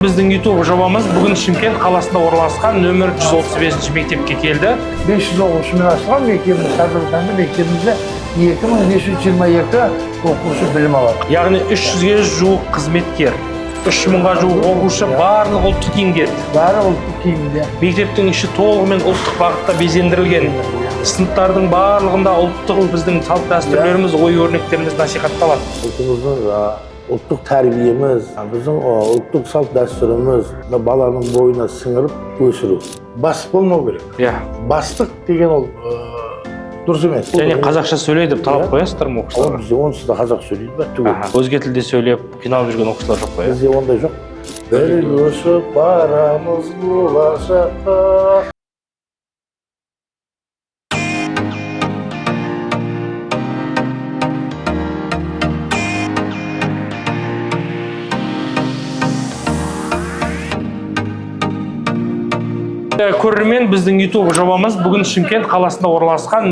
Біздің YouTube жобамыз бүгін Шымкент қаласында орналасқан нөмір 135 мектепке келді. 500 оқушымен ашылған мектебіміз. Қазіргі таңда мектебімізде 2522 оқушы білім алады. Яғни 300-ге жуық қызметкер, 3000-ға жуық оқушы, барлық ұлттық киімге. Бәрі ұлттық киімде. Мектептің іші толығымен ұлттық бағытта безендірілген. Сыныптардың барлығында ұлттық біздің салт дәстүрлеріміз, ою өрнектеріміз насихатталады. Ұлтымыздың ұлттық тәрбиеміз, біздің ұлттық салт дәстүріміз мына баланың бойына сіңіріп өсіру. Бас болмау керек. Бастық деген ол дұрыс емес. Және қазақша сөйле деп талап қоясыздар ма Ол оқушыларға? бізде онсыз да қазақ сөйлейді бе түгел. Өзге тілде сөйлеп қиналып жүрген оқушылар жоқ қой, иә? Бізде ондай жоқ. Бір ұшып барамыз болашаққа. Көрермен, біздің YouTube жобамыз бүгін Шымкент қаласында орналасқан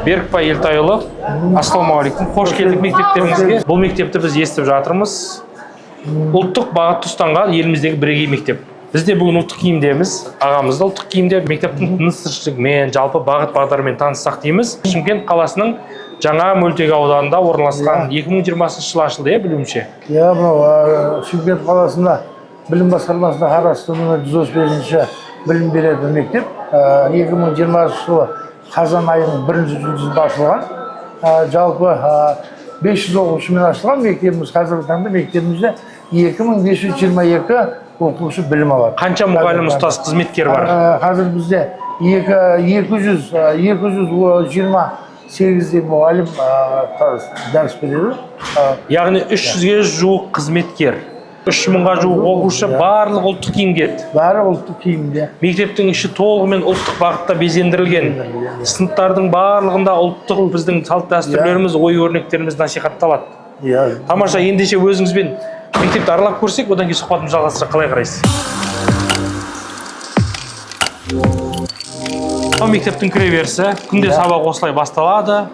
Берікбай Елтайұлы. Ассалаумағалейкум, қош келдік мектептеріңізге. Бұл мектепті біз естіп жатырмыз, ұлттық бағытты ұстанған еліміздегі бірегей мектеп. Біз де бүгін ұлттық киімдеміз, ағамыз да ұлттық киімде. Мектептің тыныс тіршілігімен, жалпы бағыт бағдарымен таныссақ дейміз. Шымкент қаласының жаңа мөлтек ауданында орналасқан, 2020 жылы ашылды, иә, білуімше? Иә, мынау Шымкент қаласында білім басқармасына қарасты нөмір 135 білім беретін мектеп. 2020 жылы қазан айының бірінші жұлдызында ашылған. Жалпы 500 оқушымен ашылған мектебіміз. Қазіргі таңда мектебімізде 2522 оқушы білім алады. Қанша мұғалім, ұстаз, қызметкер бар? Қазір бізде 228-дей мұғалім дәріс береді. Яғни 300-ге жуық қызметкер, 3000-ға жуық оқушы, барлық ұлттық киімге. Бәрі ұлттық киімде. Мектептің іші толығымен ұлттық бағытта безендірілген. Сыныптардың барлығында ұлттық біздің салт дәстүрлеріміз, ою өрнектеріміз насихатталады. Иә. Тамаша, ендеше өзіңізбен мектепті аралап көрсек, одан кейін сұхбатымызды жалғастырсақ, қалай қарайсыз? Мынау мектептің кіреберісі, күнде сабақ осылай басталады.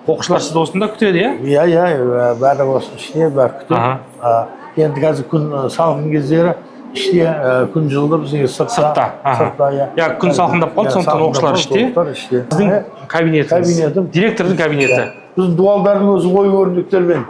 Оқушылар сізді осында күтеді, иә? Иә, бәрі осы іште, бәрі күтеді. Енді қазір күн салқын кездері іште, күн жылы бізге сыртта. Сыртта, аха. Сыртта, иә. Иә, күн салқындап қалды, Иә, сондықтан салқындап оқушылар қалды, іште. Оқушылар іште. Сіздің кабинетіңіз. Кабинетім. Директордың кабинеті. Біздің дуалдардың өзі ою өрнектермен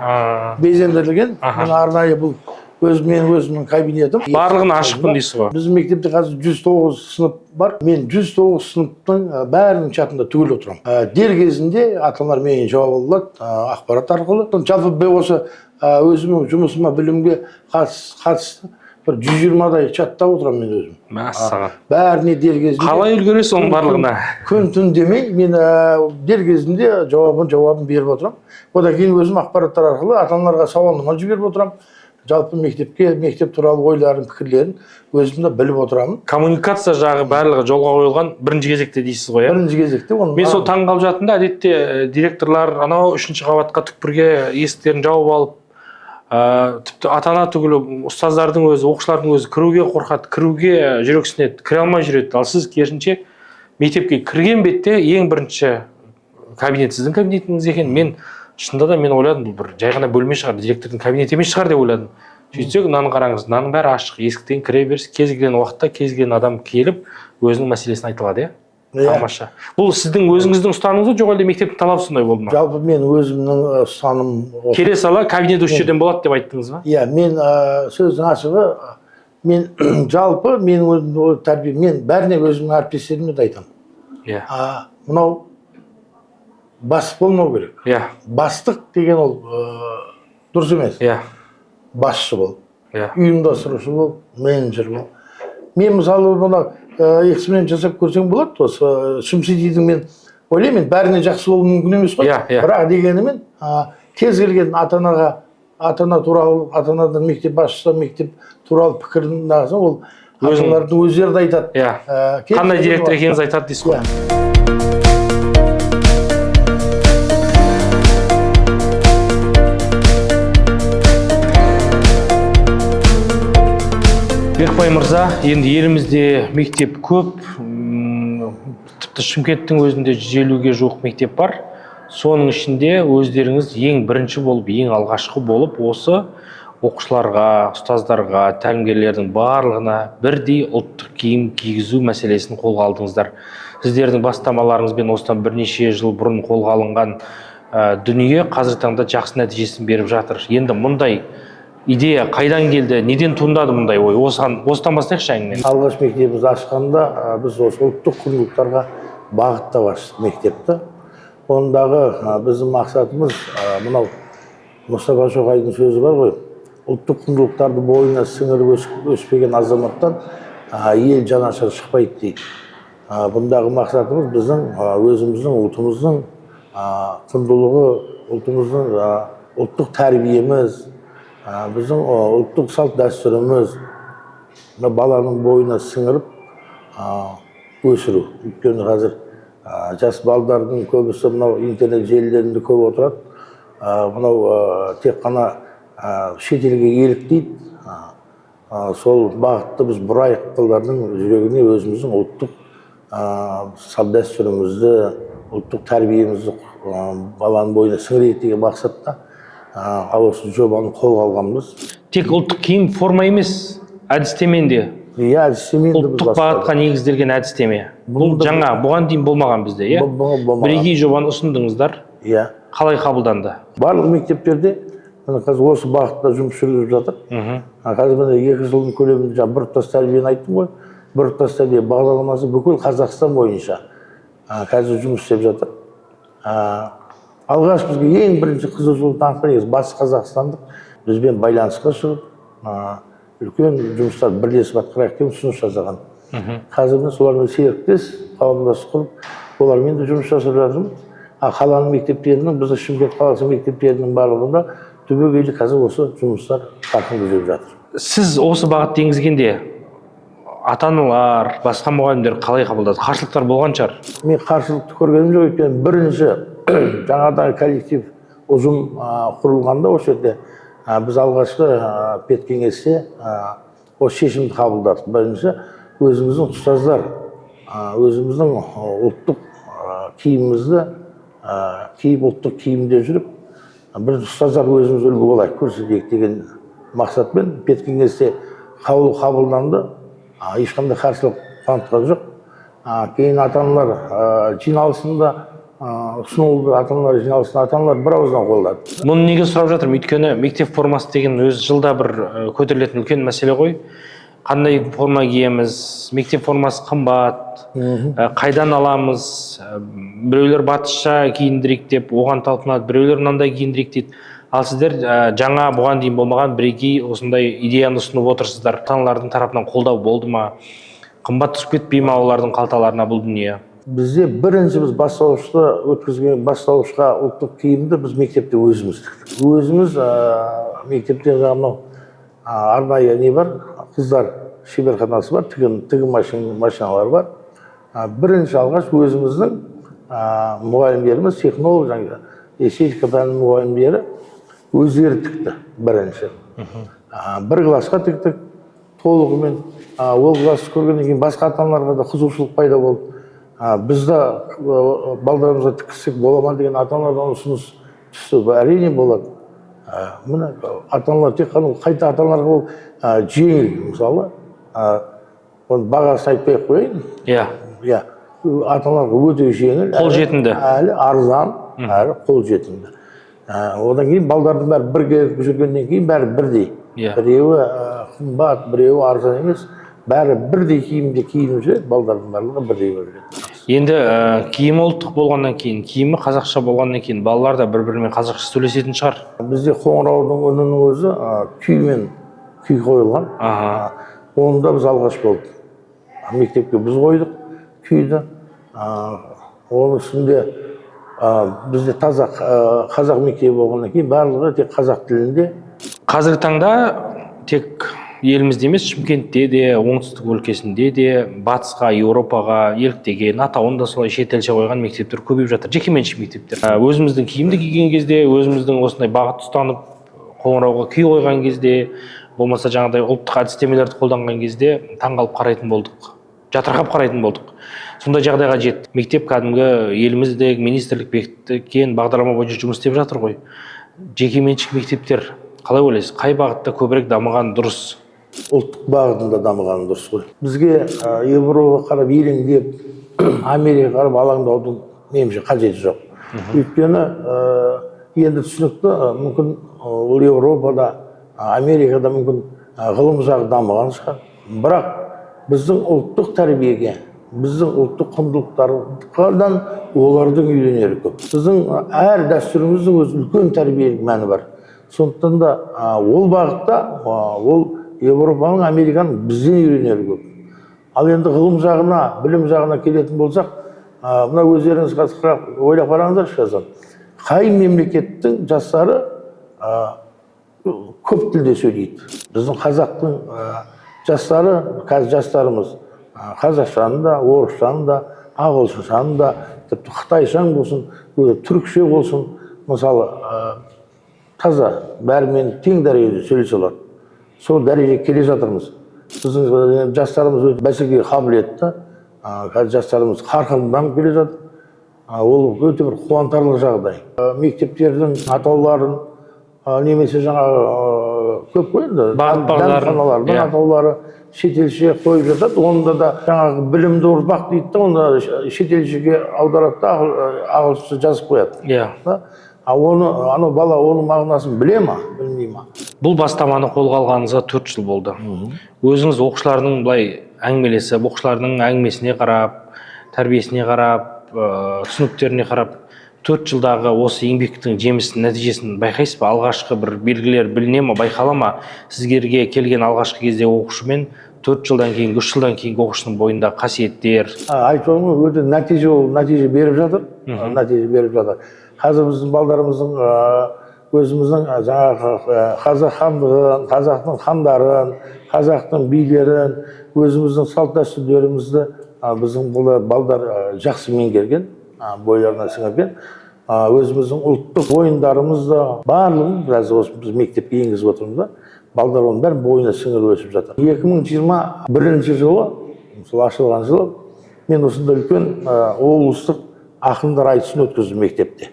безендірілген. Мына арнайы бұл өз менің өзімнің кабинетім. Барлығын ашықпын дейсіз ғой. Біздің мектепте қазір 109 сынып бар. Мен 109 сыныптың бәрінің чатында түгел отырамын. Дер кезінде ата аналар менен жауап ала алады ақпарат арқылы. Жалпы мен осы өзімнің жұмысыма, білімге қатысты бір 120-дай чатта отырамын мен өзім. Мәссаған. Бәріне дер кезінде. Қалай үлгересіз оның барлығына? Күн түн демей мен дер кезінде жауабын беріп отырамын. Одан кейін өзім ақпараттар арқылы ата аналарға сауалнама жіберіп отырамын. Жалпы мектепке, мектеп туралы ойларын, пікірлерін өзім де біліп отырамын. Коммуникация жағы барлығы жолға қойылған бірінші кезекте дейсіз ғой, иә? Бірінші кезекте оны. Мен сол таң қалып жаттым да, әдетте директорлар анау үшінші қабатқа түкпірге есіктерін жауып алып, тіпті ата ана түгілі ұстаздардың өзі, оқушылардың өзі кіруге қорқады, кіруге жүрексінеді, кіре алмай жүреді. Ал сіз керісінше мектепке кірген бетте ең бірінші кабинет сіздің кабинетіңіз екен. Мен шынында да мен ойладым, бұл бір жай ғана бөлме шығар, директордың кабинеті емес шығар деп ойладым. Сөйтсек, мынаны қараңыз, мынаның бәрі ашық, есіктен кіре беріс, кез келген уақытта кез келген адам келіп өзінің мәселесін айта алады, иә? Иә. Тамаша. Бұл сіздің өзіңіздің ұстанымыңыз ба, жоқ әлде мектептің талабы сондай болды ма? Жалпы мен өзімнің ұстанымым осы. Келе сала кабинет осы жерден болады деп айттыңыз ба? Иә, мен сөздің ашығы, мен жалпы менің өзімнің тәрбие, мен бәріне, өзімнің әріптестеріме де айтамын. Мынау бас болмау керек. Бастық деген ол дұрыс емес. Басшы бол, ұйымдастырушы бол, менеджер бол. Мен мысалы бұны эксперимент жасап көрсең болады. Осы Шымсидидің, мен ойлаймын, енді бәріне жақсы болу мүмкін емес қой. Иә, иә. Бірақ дегенімен кез келген ата анаға Ата-ана туралы, ата-анадан мектеп басшысы мектеп туралы пікірін алсаң, ол ата-аналардың өздері де айтады. Иә. Қандай директор екеніңізді айтады дейсіз ғой. Берікбай мырза, енді елімізде мектеп көп, тіпті Шымкенттің өзінде 150-ге жуық мектеп бар. Соның ішінде өздеріңіз ең бірінші болып, ең алғашқы болып осы оқушыларға, ұстаздарға, тәлімгерлердің барлығына бірдей ұлттық киім кигізу мәселесін қолға алдыңыздар. Сіздердің бастамаларыңызбен осыдан бірнеше жыл бұрын қолға алынған дүние қазіргі таңда жақсы нәтижесін беріп жатыр. Енді мұндай идея қайдан келді, неден туындады мұндай ой? Осыдан бастайықшы әңгімені. Алғаш мектебімізді ашқанда біз осы ұлттық құндылықтарға бағыттап аштық мектепті. Ондағы біздің мақсатымыз мынау Мұстафа Шоқайдың сөзі бар ғой, ұлттық құндылықтарды бойына сіңіріп өспеген азаматтан ел жанашыр шықпайды дейді. Бұндағы мақсатымыз біздің өзіміздің ұлтымыздың құндылығы, ұлтымыздың ұлттық тәрбиеміз, біздің ұлттық салт дәстүріміз баланың бойына сіңіріп өсіру. Өйткені қазір жас балдардың көбісі мынау интернет желілерінде көп отырады. Мынау тек қана шетелге еліктейді. Сол бағытты біз бұрайық, балдардың жүрегіне өзіміздің ұлттық салт дәстүрімізді, ұлттық тәрбиемізді баланың бойына сіңірейік деген мақсатта ал осы жобаны қолға алғанбыз. Тек ұлттық киім форма емес, әдістемен де. Иә, әдістемен де біз Ұлттық бағытқа негізделген әдістеме. Бұл жаңа, бұған дейін болмаған бізде, иә? Бірегей жобаны ұсындыңыздар. Иә. Қалай қабылданды? Барлық мектептерде міне қазір осы бағытта жұмыс жүргізіп жатыр. Қазір міне 2 жылдың көлемінде жаңа біртұтас тәрбиені айттым ғой. Біртұтас тәрбие бағдарламасы бүкіл Қазақстан бойынша қазір жұмыс істеп жатыр. Алғаш бізге ең бірінші қызығушылық танытқан негізі Батыс Қазақстандық бізбен байланысқа шығып, үлкен жұмыстар бірлесіп атқарайық деп ұсыныс жасаған. Қазір міне солармен серіктес, қауымдастық құрып, олармен де жұмыс жасап жатырмыз. Қаланың мектептерінің, біздің Шымкент қаласы мектептерінің барлығында түбегейлі қазір осы жұмыстар қарқынды жүріп жатыр. Сіз осы бағытты енгізгенде ата-аналар, басқа мұғалімдер қалай қабылдады? Қарсылықтар болған шығар? Мен қарсылықты көргенім жоқ, өйткені бірінші жаңадан коллектив ұжым құрылғанда осы жерде біз алғашқы педкеңесте осы шешімді қабылдадық. Бірінші өзіміздің ұстаздар, өзіміздің ұлттық киімімізді киіп, ұлттық киімде жүріп, бір ұстаздар өзіміз үлгі болайық, көрсетейік деген мақсатпен педкеңесте қаулы қабылданды. Ешқандай қарсылық танытқан жоқ. Кейін ата-аналар жиналысында ұсынылды, ата-аналар жиналысында ата-аналар бір ауыздан қолдады. Мұны неге сұрап жатырмын? Өйткені мектеп формасы деген өзі жылда бір көтерілетін үлкен мәселе ғой. Қандай форма киеміз, мектеп формасы қымбат, қайдан аламыз, біреулер батысша киіндірейік деп оған талпынады, біреулер мынандай киіндірейік дейді. Ал сіздер жаңа, бұған дейін болмаған бірегей осындай идеяны ұсынып отырсыздар. Ата-аналардың тарапынан қолдау болды ма? Қымбат түсіп кетпей ма олардың қалталарына бұл дүние? Бізде бірінші біз бастауышты өткізген, бастауышқа ұлттық киімді біз мектепте өзіміз тіктік. Өзіміз мектепте жаңағы мынау арнайы не бар, қыздар шеберханасы бар, тігін машиналары бар. Бірінші алғаш өзіміздің мұғалімдеріміз, технолог, жаңағы эстетика пәнінің мұғалімдері өздері тікті бірінші. Бір классқа тіктік толығымен. Ол классты көргеннен кейін басқа ата-аналарға да қызығушылық пайда болды. Біз де балдарымызға тіксек бола ма деген ата-аналардан ұсыныс түсті. Әрине болады. Міне ата-аналар тек қана қайта ата-аналарға ол жеңіл, мысалы, оның бағасын айтпай ақ қояйын. Иә. Иә, ата-аналарға өте жеңіл. Қолжетімді. Әлі арзан, әрі қолжетімді. Одан кейін балдардың бәрі бірге жүргеннен кейін бәрі бірдей. Біреуі қымбат, біреуі арзан емес, бәрі бірдей киімде киініп жүреді, балдардың барлығы бірдей болып жүреді. Енді киімі ұлттық болғаннан кейін, киімі қазақша болғаннан кейін балалар да бір-бірімен қазақша сөйлесетін шығар. Бізде қоңыраудың үнінің өзі күймен күй қойылған. Оны да біз алғаш болдық. Мектепке біз қойдық күйді. Оның үстінде бізде таза қазақ мектебі болғаннан кейін барлығы тек қазақ тілінде Қазіргі таңда тек елімізде емес, Шымкентте де, оңтүстік өлкесінде де, батысқа, Еуропаға еліктеген, атауын да солай шетелше қойған мектептер көбейіп жатыр, жекеменшік мектептер. Өзіміздің киімді киген кезде, өзіміздің осындай бағыт ұстанып, қоңырауға күй қойған кезде, болмаса жаңағыдай ұлттық әдістемелерді қолданған кезде таңғалып қарайтын болдық, жатырқап қарайтын болдық. Сондай жағдайға жетті. Мектеп кәдімгі еліміздегі министрлік бекіткен бағдарлама бойынша жұмыс істеп жатыр ғой. Жекеменшік мектептер, қалай ойлайсыз, қай бағытта көбірек дамыған дұрыс? Ұлттық бағытында дамыған дұрыс қой. Бізге Европаға қарап елеңдеп, Америкаға қарап алаңдаудың, меніңше, қажеті жоқ. Өйткені енді түсінікті, мүмкін ол Еуропада, Америкада мүмкін ғылым жағы дамыған шығар. Бірақ біздің ұлттық тәрбиеге, біздің ұлттық құндылықтардан олардың үйренері көп. Біздің әр дәстүріміздің өз үлкен тәрбиелік мәні бар. Сондықтан да ол бағытта ол Еуропаның, Американың бізден үйренері көп. Ал енді ғылым жағына, білім жағына келетін болсақ, мына өздеріңіз қазір ойлап қараңыздаршы, қазір қай мемлекеттің жастары көп тілде сөйлейді? Біздің қазақтың жастары, қазір жастарымыз қазақшаны да, орысшаны да, ағылшыншаны да, тіпті қытайшаң болсын, түрікше болсын, мысалы, таза бәрімен тең дәрежеде сөйлесе алады. Сол дәрежеге келе жатырмыз. Біздің жастарымыз өте бәсекеге қабілетті. Қазір жастарымыз қарқынды дамып келе жатыр. Ол өте бір қуантарлық жағдай. Мектептердің атауларын немесе жаңағы көп қой енді бағыт бағдарын, дәмханалардың атаулары шетелше қойып жатады. Онда да жаңағы білімді ұрпақ дейді да, оны шетелшеге аударады да, ағылшынша жазып қояды. Да? А оны анау бала оның мағынасын біле ма, білмей ма? Бұл бастаманы қолға алғаныңызға 4 жыл болды. Өзіңіз оқушылардың былай әңгімелесіп, оқушылардың әңгімесіне қарап, тәрбиесіне қарап, түсініктеріне қарап, 4 жылдағы осы еңбектің жемісін, нәтижесін байқайсыз ба? Алғашқы бір белгілер біліне ма, байқала ма? Сіздерге келген алғашқы кезде оқушы мен 4 жылдан кейінгі, 3 жылдан кейінгі оқушының бойындағы қасиеттер. Айтып отырмын ғой, өте нәтиже, ол нәтиже беріп жатыр. Нәтиже беріп жатыр. Қазір біздің балдарымыздың өзіміздің жаңағы қазақ хандығын, қазақтың хандарын, қазақтың билерін, өзіміздің салт дәстүрлерімізді біздің бұл балдар жақсы меңгерген, бойларына сіңірген. Өзіміздің ұлттық ойындарымызды барлығын біраз осы біз мектепке енгізіп отырмыз да, балдар оның бәрін бойына сіңіріп өсіп жатыр. 2021 жылы, сол ашылған жылы, мен осындай үлкен облыстық ақындар айтысын өткіздім мектепте.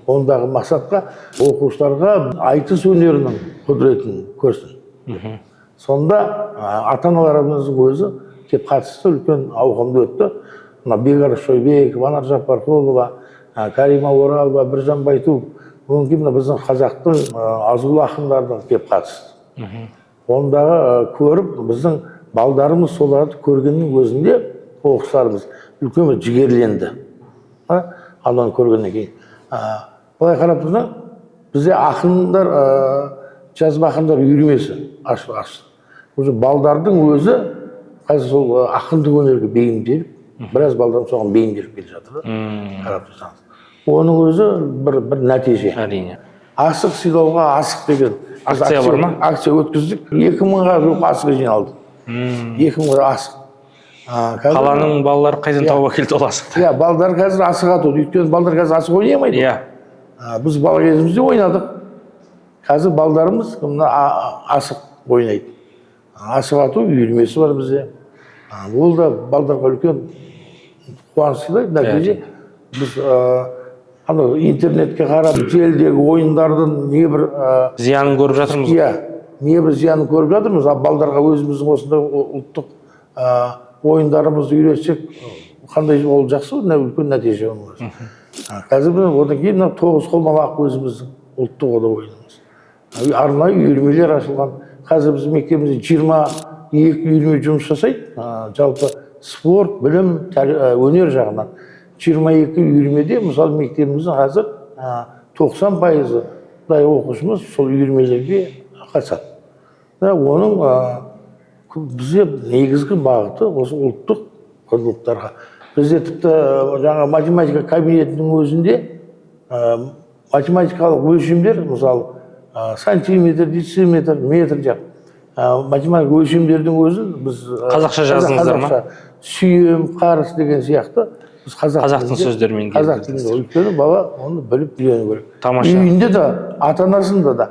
Ондағы мақсатқа оқушыларға айтыс өнерінің құдіретін көрсін. Сонда ата-аналарымыздың өзі кеп қатысты, үлкен ауқымды өтті. Мына Бекарыс Шойбеков, Анар Жаппарқұлова, Карима Оралова, Біржан Байтуов, одан кейін мына біздің қазақтың азулы ақындардың кеп қатысты. Ондағы көріп, біздің балдарымыз соларды көргеннің өзінде оқушыларымыз үлкен бір жігерленді. Ананы көргеннен кейін. Былай қарап тұрсаң, бізде ақындар, жазба ақындар үйірмесі ашты. Уже балдардың өзі қазір сол ақындық өнерге бейімделіп, біраз балдар соған бейімделіп келе жатыр да. Қарап тұрсаңыз. Оның өзі бір нәтиже. Әрине. Асық сыйлауға асық деген акция бар ма? Акция өткіздік. 2000-ға жуық асық жиналды. 2000-ға асық. Қаланың балалары қайдан тауып әкелді ол асықты? Иә, балдар қазір асық атуды. Өйткені балдар қазір асық ойнай алмайды. Біз бала кезімізде ойнадық. Қазір балдарымыз мына асық ойнайды. Асық ату үйірмесі бар бізде. Ол да балдарға үлкен қуаныш сыйлайды. Нәтиже біз анау интернетке қарап желідегі ойындардың небір зиянын көріп жатырмыз. Иә, небір зиянын көріп жатырмыз. Ал балдарға өзіміздің осындай ұлттық ойындарымызды үйретсек, қандай ол жақсы, үлкен нәтиже оның өзі. Қазір міне одан кейін мына тоғызқұмалақ өзіміздің ұлттық ода ойынымыз. Арнайы үйірмелер ашылған. Қазір біздің мектебімізде 22 үйірме жұмыс жасайды. Жалпы спорт, білім, өнер жағынан 22 үйірмеде, мысалы, мектебіміздің қазір 90% оқушымыз сол үйірмелерге қатысады. Оның бізде негізгі бағыты осы ұлттық құндылықтарға. Бізде тіпті жаңа математика кабинетінің өзінде математикалық өлшемдер, мысалы, Сантиметр, дециметр, метр деп. Математика өлшемдердің өзін біз Қазақша жаздыңыздар ма? Қазақша. Сүйем, қарыс деген сияқты біз қазақ Қазақтың сөздерімен қазақ тілінде. Өйткені бала оны біліп үйрену керек. Тамаша. Үйінде де, ата анасында да.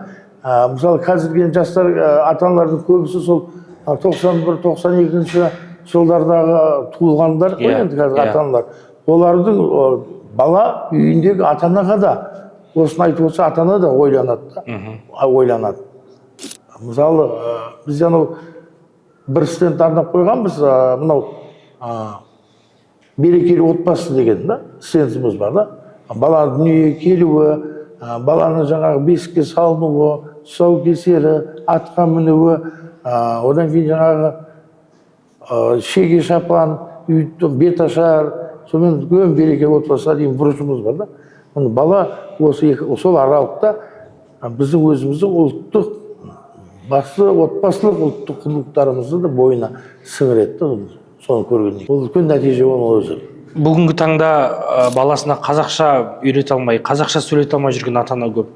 Мысалы, қазіргі жастар, ата аналардың көбісі сол 91, 92 жылдардағы туылғандар ғой енді қазір ата аналар. Олардың бала үйіндегі ата анаға да осыны айтып отырса, ата ана да ойланады да. Ойланады. Мысалы, біз анау бір стенд арнап қойғанбыз, мынау берекелі отбасы деген да стендіміз бар да. Баланың дүниеге келуі, баланың жаңағы бесікке салынуы, тұсаукесері, атқа мінуі, одан кейін жаңағы шеге шапан, беташар, сонымен үлкен берекелі отбасыға дейін бұрышымыз бар да. Міне, бала осы сол аралықта біздің өзіміздің ұлттық басты отбасылық ұлттық құндылықтарымызды да бойына сіңіреді да, соны көргеннен кейін. Ол үлкен нәтиже оның өзі. Бүгінгі таңда баласына қазақша үйрете алмай, қазақша сөйлете алмай жүрген ата-ана көп.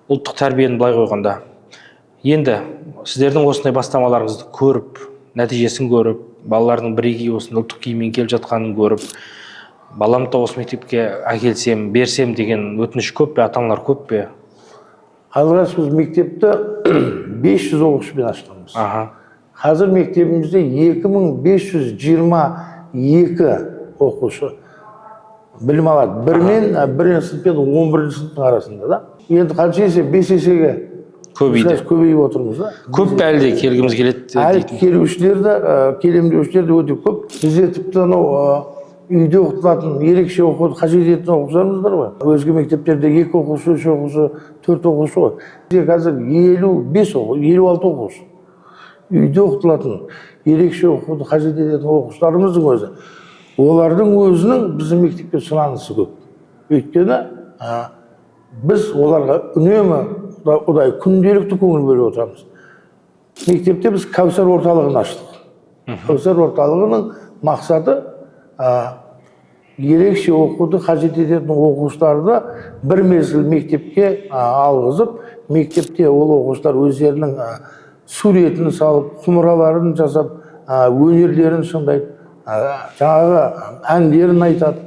Ұлттық тәрбиені былай қойғанда. Енді сіздердің осындай бастамаларыңызды көріп, нәтижесін көріп, балалардың бірегей осындай ұлттық киіммен келіп жатқанын көріп, баламды да осы мектепке әкелсем, берсем деген өтініш көп пе, ата-аналар көп пе? Алғаш біз мектепті 500 оқушымен ашқанбыз. Қазір мектебімізде 2522 оқушы білім алады. Бірінші сынып пен 11 сыныптың арасында да. Енді қанша есе? 5 есеге көбейді. Біз көбейіп отырмыз да. Көп пе әлде келгіміз келеді Әлі дейтін? келушілер де, келем деушілер де өте көп. Бізде тіпті анау үйде оқытылатын, ерекше оқуды қажет ететін оқушыларымыз бар ғой. Өзге мектептерде 2 оқушы, 3 оқушы, 4 оқушы ғой. Бізде қазір 55 оқу, 56 оқушы. Үйде оқытылатын, ерекше оқуды қажет ететін оқушыларымыздың өзі, олардың өзінің біздің мектепке сұранысы көп. Өйткені біз оларға үнемі ұдайы күнделікті көңіл бөліп отырамыз. Мектепте біз Кәусар орталығын аштық. Кәусар орталығының мақсаты, ерекше оқуды қажет ететін оқушыларды бір мезгіл мектепке алғызып, мектепте ол оқушылар өздерінің суретін салып, құмыраларын жасап, өнерлерін шыңдайды, жаңағы әндерін айтады.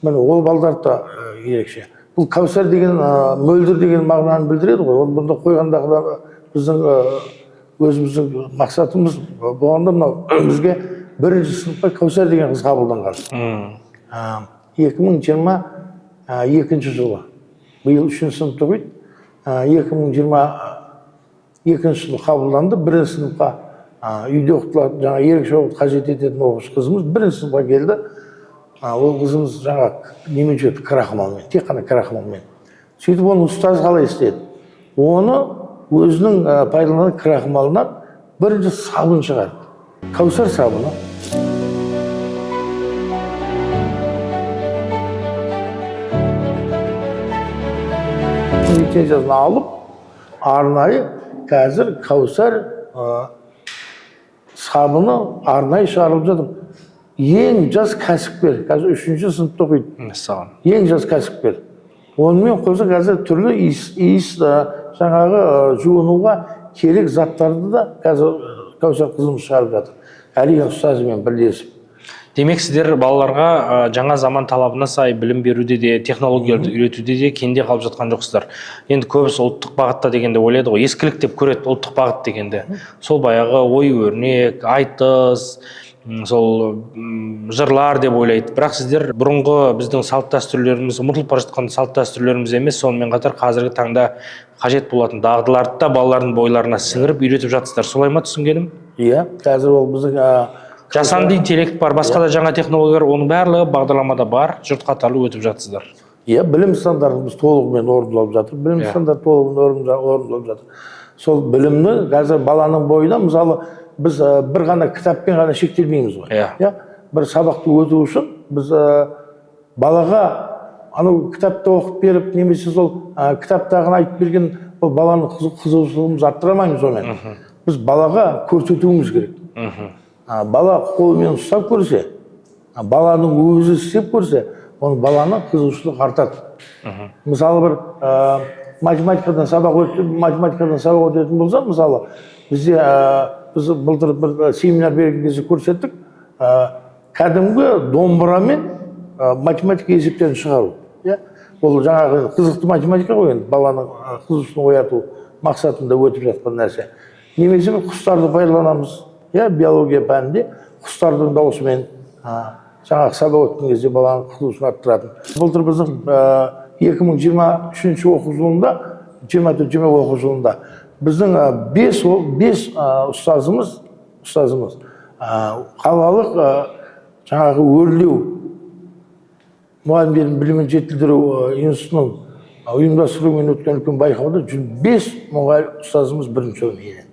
Міне, ол балдар да ерекше. Бұл Кәусар деген, мөлдір деген мағынаны білдіреді ғой. Ол бұнда қойғандағы біздің өзіміздің мақсатымыз болғанда, мынау бізге бірінші сыныпқа Кәусар деген қыз қабылданған. Екі мың жиырма екінші жылы. Биыл үшінші сыныпта оқиды. Екі мың жиырма екінші жылы қабылданды. Бірінші сыныпқа, үйде оқытылатын, жаңа ерекше оқуды қажет ететін оқушы қызымыз бірінші сыныпқа келді. Ол қызымыз жаңа немен жүреді? Крахмалмен, тек қана крахмалмен. Сөйтіп оның ұстазы қалай істеді? Оны өзінің пайдаланған крахмалынан бірінші сабын шығарды. Кәусар сабыны. Лицензиясын алып, арнайы қазір Кәусар сабыны арнайы шығарылып жатыр. Ең жас кәсіпкер, қазір үшінші сыныпта оқиды. Мәссаған. Ең жас кәсіпкер. Онымен қоса қазір түрлі иіс, жаңағы жуынуға керек заттарды да қазір Кәусар қызымыз шығарып жатыр. Әрине ұстазымен бірлесіп. Демек, сіздер балаларға жаңа заман талабына сай білім беруде де, технологияларды үйретуде де кенде қалып жатқан жоқсыздар. Енді көбісі ұлттық бағытта дегенде ойлайды ғой, ескілік деп көреді ұлттық бағыт дегенде. Сол баяғы ой өрнек, айтыс, сол жырлар деп ойлайды. Бірақ сіздер бұрынғы біздің салт дәстүрлеріміз, ұмытылып бара жатқан салт дәстүрлеріміз емес, сонымен қатар қазіргі таңда қажет болатын дағдыларды да балалардың бойларына сіңіріп үйретіп жатсыздар. Солай ма түсінгенім? Иә, қазір ол біздің, жасанды интеллект бар, басқа да жаңа технологиялар, оның барлығы бағдарламада бар, жұрт қатарлы өтіп жатсыздар. Иә, білім стандартымыз толығымен орындалып жатыр. Білім стандарты толығымен орындалып жатыр. Сол білімні қазір баланың бойына, мысалы, біз бір ғана кітаппен ғана шектелмейміз ғой. Иә? Бір сабақты өту үшін біз балаға анау кітапты оқып беріп, немесе сол кітаптағыны айтып берген ол баланың қызығушылығымызды арттыра алмаймыз онымен. Біз балаға көрсетуіміз керек. Бала қолымен ұстап көрсе, баланың өзі істеп көрсе, оның баланың қызығушылығы артады. Мысалы, бір Математикадан сабақ өтетін болса, мысалы, бізде біз былтыр бір семинар берген кезде көрсеттік, кәдімгі домбырамен математика есептерін шығару, иә. Ол жаңағы қызықты математика ғой енді, баланың қызығушылығын ояту мақсатында өтіп жатқан нәрсе. Немесе бір құстарды пайдаланамыз, иә, биология пәнінде құстардың дауысымен жаңағы сабақ өткен кезде баланың қызығушылығын арттыратын. Былтыр біздің 2023 оқу жылында, 24-20 оқу жылында біздің бес ұстазымыз қалалық жаңағы өрлеу мұғалімдердің білімін жетілдіру институтының ұйымдастыруымен өткен үлкен байқауда 105 мұғалім ұстазымыз бірінші орын иеленді.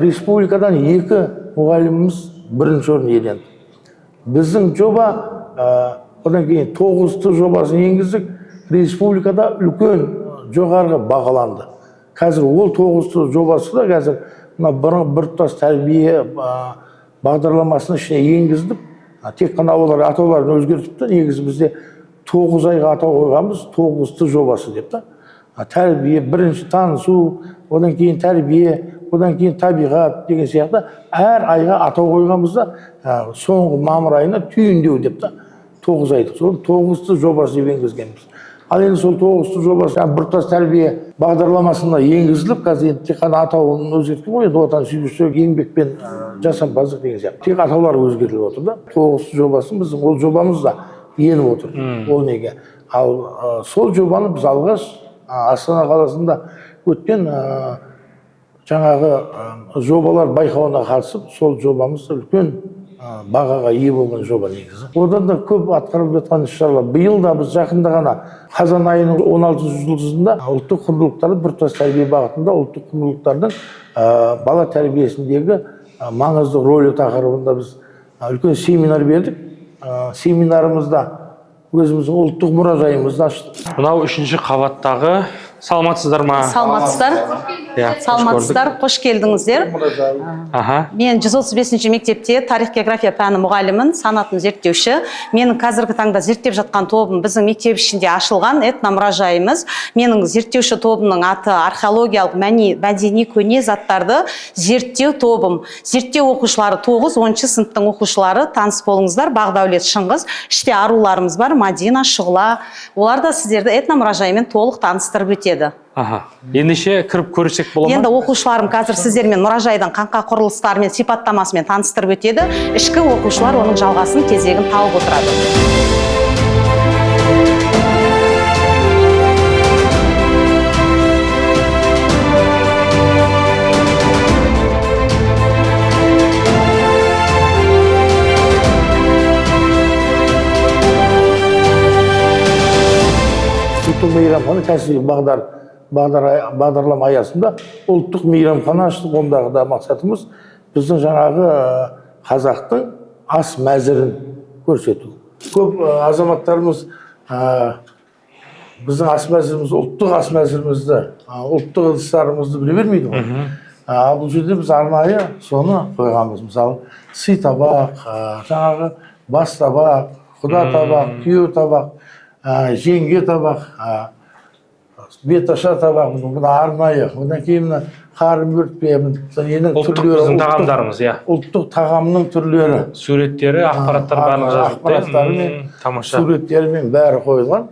Республикадан екі мұғаліміміз бірінші орын иеленді. Біздің жоба, одан кейін 9Т жобасын енгіздік, республикада үлкен жоғарғы бағаланды. Қазір ол 9Т жобасы да қазір мына біртұтас тәрбие бағдарламасының ішіне енгізіліп, тек қана олар атауларын өзгертіпті. Негізі бізде 9 айға атау қойғанбыз, 9Т жобасы деп та. Тәрбие, бірінші танысу, одан кейін тәрбие, одан кейін табиғат деген сияқты әр айға атау қойғанбыз да, соңғы мамыр айына түйіндеу деп та 9 айлық. Сол 9Т жобасы деп енгізгенбіз. Ал енді сол 9Т жобасы біртұтас тәрбие бағдарламасына енгізіліп, қазір енді тек қана атауын өзгерткен ғой, енді отансүйгіштік, еңбек пен жасампаздық деген сияқты. Тек атаулар өзгертіліп отыр да. 9Т жобасын біздің ол жобамыз да еніп отыр. Ол неге? Ал сол жобаны біз алғаш Астана қаласында өткен жаңағы жобалар байқауына қатысып, сол жобамыз үлкен бағаға ие болған жоба негізі. Одан да көп атқарылып жатқан іс-шаралар. Биыл да біз жақында ғана қазан айының 16 жұлдызында ұлттық құндылықтарды біртұтас тәрбие бағытында ұлттық құндылықтардың бала тәрбиесіндегі маңызды рөлі тақырыбында біз үлкен семинар бердік. Семинарымызда өзіміздің ұлттық мұражайымызды аштық. Мынау үшінші қабаттағы. Саламатсыздар ма? Саламатсыздар. Иә, қош Саламатсыздар, қош келдіңіздер. Аха. Мен 135 мектепте тарих география пәні мұғалімін, санатын зерттеуші. Менің қазіргі таңда зерттеп жатқан тобым біздің мектеп ішінде ашылған этномұражайымыз. Менің зерттеуші тобымның аты археологиялық мәдени көне заттарды зерттеу тобым. Зерттеу оқушылары 9-10 сыныптың оқушылары, таныс болыңыздар. Бағдәулет, Шыңғыс, іште аруларымыз бар, Мадина, Шұғыла. Олар да сіздерді этномұражаймен толық таныстырып өтеді. Аха. Ендеше кіріп көрсек бола ма? Енді оқушыларым қазір сіздермен мұражайдың қаңқа құрылыстарымен, сипаттамасымен таныстырып өтеді. Ішкі оқушылар оның жалғасын, кезегін тауып отырады. Ұлттық мейрамхана кәсіби бағдарлама аясында ұлттық мейрамхана аштық. Ондағы да мақсатымыз біздің жаңағы қазақтың ас мәзірін көрсету. Көп азаматтарымыз біздің ас мәзіріміз, ұлттық ас мәзірімізді, ұлттық ыдыстарымызды біле бермейді ғой. Ал бұл жерде біз арнайы соны қойғанбыз. Мысалы, сый табақ, жаңағы бас табақ, құда табақ, күйеу табақ, жеңге табақ, беташар табақ, бұны арнайы. Одан кейін мына қарын бөртпе, ненің Ұлттық түрлері, біздің тағамдарымыз, иә. Ұлттық тағамның түрлері. Суреттері, ақпараттар барлығы жазылыпты, иә? Ақпараттарымен, Тамаша. суреттерімен бәрі қойылған.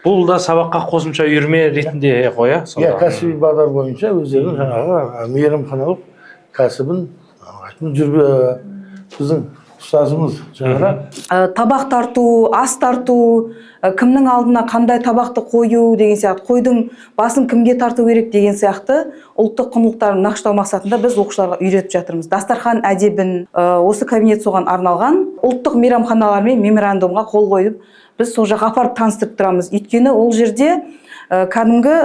Бұл да сабаққа қосымша үйірме ретінде ғой, иә? Сонда. Иә, кәсіби бағдар бойынша өздерінің жаңағы мейрамханалық кәсібін біздің ұстазымыз жаңағы. Табақ тарту, ас тарту, кімнің алдына қандай табақты қою деген сияқты, қойдың басын кімге тарту керек деген сияқты ұлттық құндылықтарын нақыштау мақсатында біз оқушыларға үйретіп жатырмыз. Дастархан әдебін, осы кабинет соған арналған. Ұлттық мейрамханалармен меморандумға қол қойып, біз сол жаққа апарып таныстырып тұрамыз. Өйткені ол жерде кәдімгі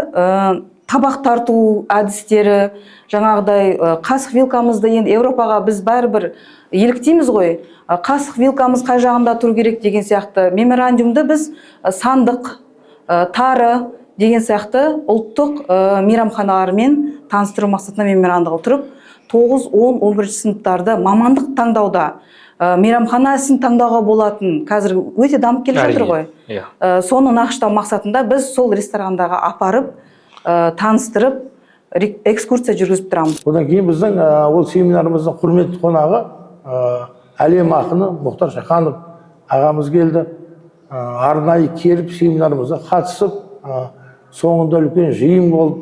табақ тарту әдістері, жаңағыдай қасық вилкамызды енді Еуропаға біз бәрібір еліктейміз ғой. Қасық вилкамыз қай жағында тұру керек деген сияқты меморандумды біз сандық, тары деген сияқты ұлттық мейрамханалармен таныстыру мақсатында меморандумға тұрып, 9, 10, 11 сыныптарды мамандық таңдауда, мейрамхана ісін таңдауға болатын, қазір өте дамып келе жатыр ғой. Иә. Соны нақыштау мақсатында біз сол ресторандарға апарып, таныстырып, экскурсия жүргізіп тұрамыз. Одан кейін біздің ол семинарымыздың құрметті қонағы әлем ақыны Мұхтар Шаханов ағамыз келді. Арнайы келіп семинарымызға қатысып, соңында үлкен жиын болып,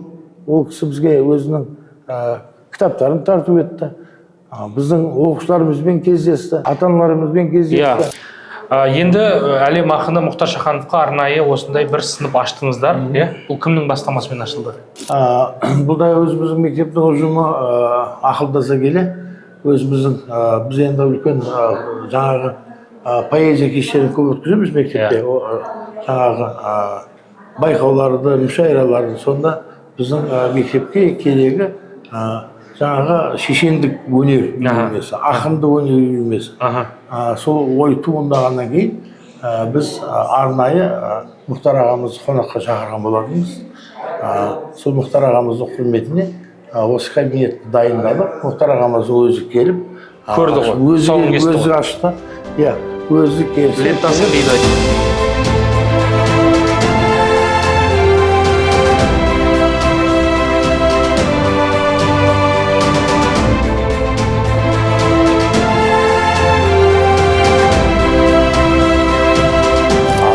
ол кісі бізге өзінің кітаптарын тарту етті. Біздің оқушыларымызбен кездесті, ата-аналарымызбен кездесті. Енді әлем ақыны Мұхтар Шахановқа арнайы осындай бір сынып аштыңыздар, иә? Бұл кімнің бастамасымен ашылды? Бұл да өзіміздің мектептің ұжымы ақылдаса келе, өзіміздің біз енді үлкен жаңағы поэзия кештерін көп өткіземіз мектепте. Жаңағы байқауларды, мүшәйраларды. Сонда біздің мектепке керегі жаңағы шешендік өнер үйірмесі, ақындық өнер үйірмесі. Сол ой туындағаннан кейін біз арнайы Мұхтар ағамызды қонаққа шақырған болатынбыз. Сол Мұхтар ағамыздың құрметіне осы кабинетті дайындадық. Мұхтар ағамыз өзі келіп, көрді ғой, өзі, өзі ашты. Иә, өзі келді. Лентасын дейді.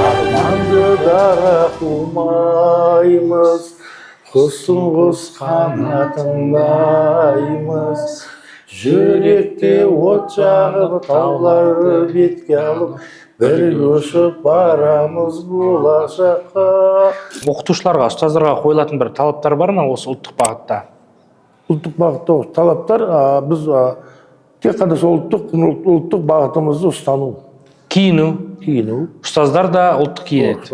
Арманды дара қумаймыз, құстың құс қанатындаймыз. Жүректе от жағып, тауларды бетке алып, бірге ұшып барамыз болашаққа. Оқытушыларға, ұстаздарға қойылатын бір талаптар бар ма осы ұлттық бағытта? Ұлттық бағытта талаптар, біз тек қана сол ұлттық бағытымызды ұстану. Киіну. Киіну. Ұстаздар да ұлттық киінеді.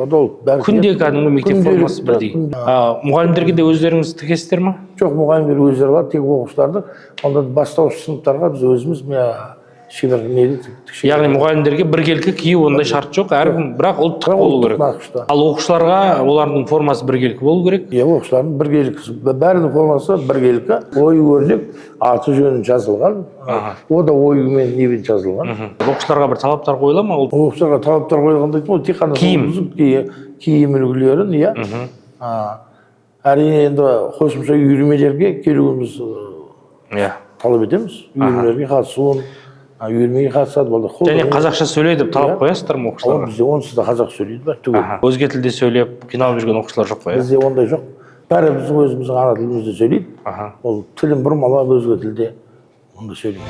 Күнде кәдімгі мектеп формасы бірдей. Мұғалімдерге де өздеріңіз тігесіздер ма? Жоқ, мұғалімдер өздері бар, тек оқушыларды. Онда бастауыш сыныптарға біз өзіміз шебер неде тікші. Яғни мұғалімдерге біркелкі кию ондай шарт жоқ, әркім бірақ ұлттық болу керек. Ал оқушыларға олардың формасы біркелкі болу керек. Иә, оқушылардың біркелкісі, бәрінің формасы біркелкі. Ою өрнек, аты жөні жазылған. О да оюмен немен жазылған. Оқушыларға бір талаптар қойыла ма? Оқушыларға талаптар қойылғанда айтып, ол тек қана киім. Киім үлгілерін, иә. Әрине енді қосымша үйірмелерге келуіміз талап етеміз. Үйірмелерге қатысуын, үйірмеге қатысады балалар. Және қазақша сөйле деп талап қоясыздар ма оқушыларға? Бізде онсыз да қазақ сөйлейді бәрі түгел. Өзге тілде сөйлеп қиналып жүрген оқушылар жоқ қой? Бізде ондай жоқ. Бәрі біздің өзіміздің ана тілімізде сөйлейді. Ол тілін бұрмалап өзге тілде онда сөйлейді.